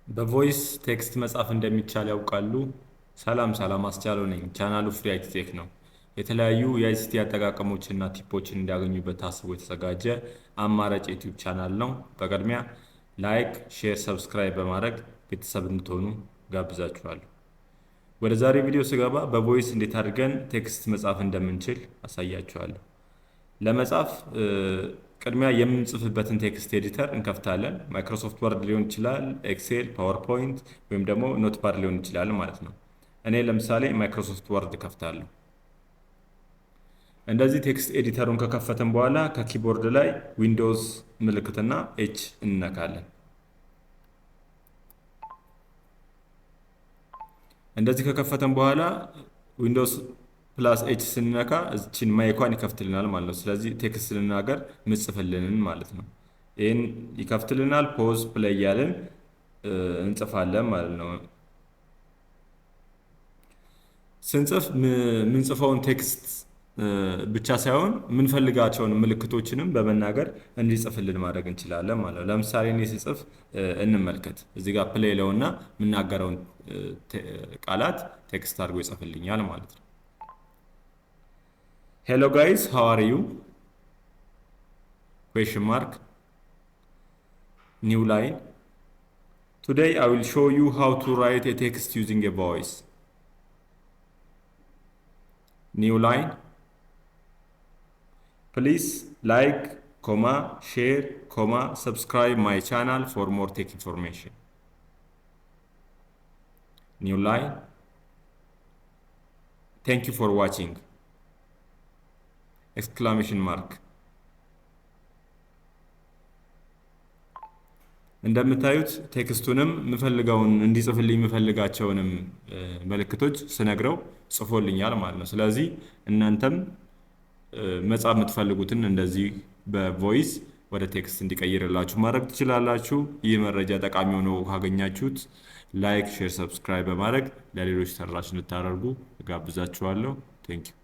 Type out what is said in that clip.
በ voice text መጻፍ እንደሚቻል ያውቃሉ? ሰላም ሰላም፣ አስቻለው ነኝ። ቻናሉ Free IT Tech ነው። የተለያዩ የ ICT አጠቃቀሞችንና tip ኦችን እንዲያገኙበት ታስቦ የተዘጋጀ አማራጭ የ YouTube channel ነው። በቅድሚያ like፣ share፣ subscribe በማድረግ ቤተሰብ እንድትሆኑ ጋብዛችኋለሁ። ወደ ዛሬ ቪዲዮ ስገባ በ voice እንዴት አድርገን text መጻፍ እንደምንችል አሳያችኋለሁ። ለመጻፍ ቅድሚያ የምንጽፍበትን text editor እንከፍታለን። Microsoft Word ሊሆን ይችላል፣ Excel፣ PowerPoint ወይም ደግሞ Notepad ሊሆን ይችላል ማለት ነው። እኔ ለምሳሌ Microsoft Word እከፍታለሁ። እንደዚህ text editor ኡን ከከፈትን በኋላ ከ keyboard ላይ Windows ምልክትና H እንነካለን። እንደዚህ ከከፈተን በኋላ Windows plus H ስንነካ እችን mic ኳን ይከፍትልናል ማለት ነው። ስለዚህ text ስንናገር ምጽፍልንን ማለት ነው። ይህን ይከፍትልናል። Pause play እያልን እንጽፋለን ማለት ነው። ስንጽፍ ምንጽፈውን text ብቻ ሳይሆን የምንፈልጋቸውን ምልክቶችንም በመናገር እንዲጽፍልን ማድረግ እንችላለን ማለት ነው። ለምሳሌ እኔ ስጽፍ እንመልከት። እዚህ ጋር play ለውና የምናገረውን ቃላት text አድርጎ ይጽፍልኛል ማለት ነው። "Hello guys, how are you?" question mark, new line. "Today I will show you how to write a text using a voice." New line. "Please like, comma, share, comma, subscribe my channel for more tech information." New line. "Thank you for watching!" Exclamation mark. እንደምታዩት text ኡንም የምፈልገውን እንዲጽፍልኝ የምፈልጋቸውንም ምልክቶች ስነግረው ጽፎልኛል ማለት ነው። ስለዚህ እናንተም መጻፍ የምትፈልጉትን እንደዚህ በ voice ወደ text እንዲቀይርላችሁ ማድረግ ትችላላችሁ። ይህ መረጃ ጠቃሚ ሆኖ ካገኛችሁት like፣ share፣ subscribe በማድረግ ለሌሎች ተደራሽ እንድታደርጉ እጋብዛችኋለሁ። Thank you.